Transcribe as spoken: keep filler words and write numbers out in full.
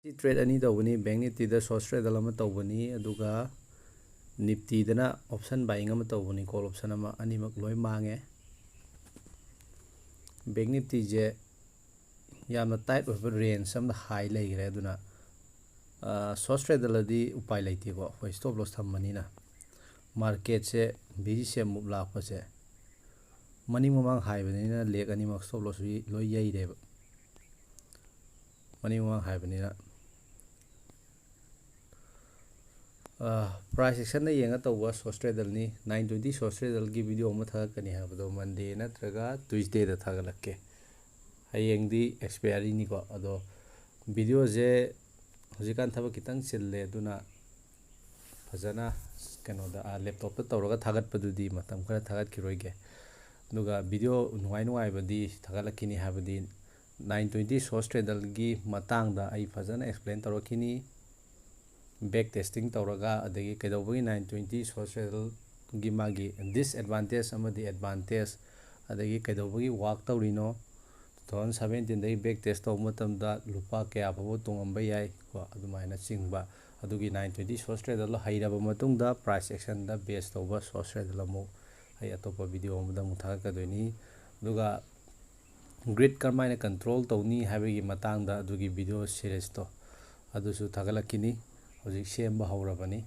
ꯁꯤ ꯇ꯭ꯔꯦꯠ ꯑꯅꯤ ꯇꯧꯕꯅꯤ꯫ ꯕꯦꯡ ꯅꯤꯐꯇꯤꯗ ꯁꯣꯔꯁ ꯇ꯭ꯔꯦꯗꯜ ꯑꯃ ꯇꯧꯕꯅꯤ, ꯑꯗꯨꯒ ꯅꯤꯐꯇꯤꯗꯅ ꯑꯣꯞꯁꯟ ꯕꯥꯏꯌꯤꯡ ꯑꯃ ꯇꯧꯕꯅꯤ, ꯀꯣꯜ ꯑꯣꯞꯁꯟ ꯑꯃ꯫ ꯑꯅꯤꯃꯛ ꯂꯣꯏ ꯃꯥꯡꯉꯦ꯫ ꯕꯦꯡ ꯅꯤꯐꯇꯤꯁꯦ ꯌꯥꯝꯅ ꯇꯥꯏꯠ ꯑꯣꯏꯕ ꯔꯦꯟꯖ ꯑꯃꯗ ꯍꯥꯏ ꯂꯩꯈ꯭ꯔꯦ꯫ ꯑꯗꯨꯅ ꯁꯣꯔꯁ ꯇ꯭ꯔꯦꯗꯜꯗꯗꯤ ꯎꯄꯥꯏ ꯂꯩꯇꯦꯀꯣ, ꯑꯩꯈꯣꯏ ꯁ꯭ꯇꯣꯞ ꯂꯣꯁ ꯊꯝꯕꯅꯤꯅ꯫ ꯃꯥꯔꯀꯦꯠꯁꯦ ꯚꯤ ꯖꯤ ꯁꯤ ꯑꯦꯝ ꯃꯨꯞ ꯂꯥꯛꯄꯁꯦ ꯃꯅꯤꯡ ꯃꯃꯥꯡ ꯍꯥꯏꯕꯅꯤꯅ ꯂꯦꯛ ꯑꯅꯤꯃꯛ ꯁ꯭ꯇꯣꯞ ꯂꯣꯁ ꯂꯣꯏ ꯌꯩꯔꯦꯕ, ꯃꯅꯤꯡ ꯃꯃꯥꯡ ꯍꯥꯏꯕꯅꯤꯅ꯫ ꯄ꯭ꯔꯥꯏꯁ ꯑꯦꯛꯁꯟꯗ ꯌꯦꯡꯉ ꯇꯧꯕ ꯁꯣꯔꯁ ꯇ꯭ꯔꯦꯗꯜꯅꯤ꯫ ꯅꯥꯏꯟ ꯇ꯭ꯋꯦꯟꯇꯤ ꯁꯣꯔꯁ ꯇ꯭ꯔꯦꯗꯜꯒꯤ ꯚꯤꯗꯤꯑꯣ ꯑꯃ ꯊꯥꯒꯠꯀꯅꯤ ꯍꯥꯏꯕꯗꯣ ꯃꯟꯗꯦ ꯅꯠꯇ꯭ꯔꯒ ꯇ꯭ꯌꯨꯁꯗꯦꯗ ꯊꯥꯒꯠꯂꯛꯀꯦ꯫ ꯍꯌꯦꯡꯗꯤ ꯑꯦꯛꯁꯄꯤꯌꯥꯔꯤꯅꯤꯀꯣ꯫ ꯑꯗꯣ ꯚꯤꯗꯤꯑꯣꯁꯦ ꯍꯧꯖꯤꯛꯀꯥꯟ ꯊꯕꯛ ꯈꯤꯇꯪ ꯆꯤꯜꯂꯦ, ꯑꯗꯨꯅ ꯐꯖꯅ ꯀꯩꯅꯣꯗ, ꯂꯦꯞꯇꯣꯞꯇ ꯇꯧꯔꯒ ꯊꯥꯒꯠꯄꯗꯨꯗꯤ ꯃꯇꯝ ꯈꯔ ꯊꯥꯒꯠꯈꯤꯔꯣꯏꯒꯦ꯫ ꯑꯗꯨꯒ ꯚꯤꯗꯤꯑꯣ ꯅꯨꯡꯉꯥꯏ ꯅꯨꯡꯉꯥꯏꯕꯗꯤ ꯊꯥꯒꯠꯂꯛꯈꯤꯅꯤ, ꯍꯥꯏꯕꯗꯤ ꯅꯥꯏꯟ ꯇ꯭ꯋꯦꯟꯇꯤ ꯁꯣꯔꯁ ꯇ꯭ꯔꯦꯗꯜꯒꯤ ꯃꯇꯥꯡꯗ ꯑꯩ ꯐꯖꯅ ꯑꯦꯛꯁꯄ꯭ꯂꯦꯟ ꯇꯧꯔꯛꯈꯤꯅꯤ꯫ ꯕꯦꯛ ꯇꯦꯁꯇꯤꯡ ꯇꯧꯔꯒ, ꯑꯗꯒꯤ ꯀꯩꯗꯧꯕꯒꯤ ꯅꯥꯏꯟ ꯇ꯭ꯋꯦꯟꯇꯤ ꯁꯣꯔꯁ ꯇ꯭ꯔꯦꯗꯜꯒꯤ ꯃꯥꯒꯤ ꯗꯤꯁꯑꯦꯗꯚꯥꯟꯇꯦꯖ ꯑꯃꯗꯤ ꯑꯦꯗꯚꯥꯟꯇꯦꯖ, ꯑꯗꯒꯤ ꯀꯩꯗꯧꯕꯒꯤ ꯋꯥꯛ ꯇꯧꯔꯤꯅꯣ, ꯇꯨ ꯊꯥꯎꯖꯟ ꯁꯕꯦꯟꯇꯤꯟꯗꯒꯤ ꯕꯦꯛ ꯇꯦꯁ ꯇꯧꯕ ꯃꯇꯝꯗ ꯂꯨꯄꯥ ꯀꯌꯥ ꯐꯥꯎꯕ ꯇꯣꯡꯉꯝꯕ ꯌꯥꯏ ꯀꯣ, ꯑꯗꯨꯃꯥꯏꯅ ꯆꯤꯡꯕ꯫ ꯑꯗꯨꯒꯤ ꯅꯥꯏꯟ ꯇ꯭ꯋꯦꯟꯇꯤ ꯁꯣꯔꯁ ꯇ꯭ꯔꯦꯗꯜꯗꯣ ꯍꯩꯔꯕ ꯃꯇꯨꯡꯗ ꯄ꯭ꯔꯥꯏꯁ ꯑꯦꯛꯁꯟꯗ ꯕꯦꯁ ꯇꯧꯕ ꯁꯣꯔꯁ ꯇ꯭ꯔꯦꯗꯜ ꯑꯃꯨꯛ ꯑꯩ ꯑꯇꯣꯞꯄ ꯚꯤꯗꯤꯑꯣ ꯑꯃꯗ ꯑꯃꯨꯛ ꯊꯥꯒꯠꯀꯗꯣꯏꯅꯤ꯫ ꯑꯗꯨꯒ ꯒ꯭ꯔꯤꯗ ꯀꯔꯝꯍꯥꯏꯅ ꯀꯟꯇ꯭ꯔꯣꯜ ꯇꯧꯅꯤ ꯍꯥꯏꯕꯒꯤ ꯃꯇꯥꯡꯗ ꯑꯗꯨꯒꯤ ꯚꯤꯗꯤꯑꯣ ꯁꯤꯔꯤꯁꯇꯣ ꯑꯗꯨꯁꯨ ꯊꯥꯒꯠꯂꯛꯈꯤꯅꯤ꯫ ꯍꯧꯖꯤꯛ ꯁꯦꯝꯕ ꯍꯧꯔꯕꯅꯤ꯫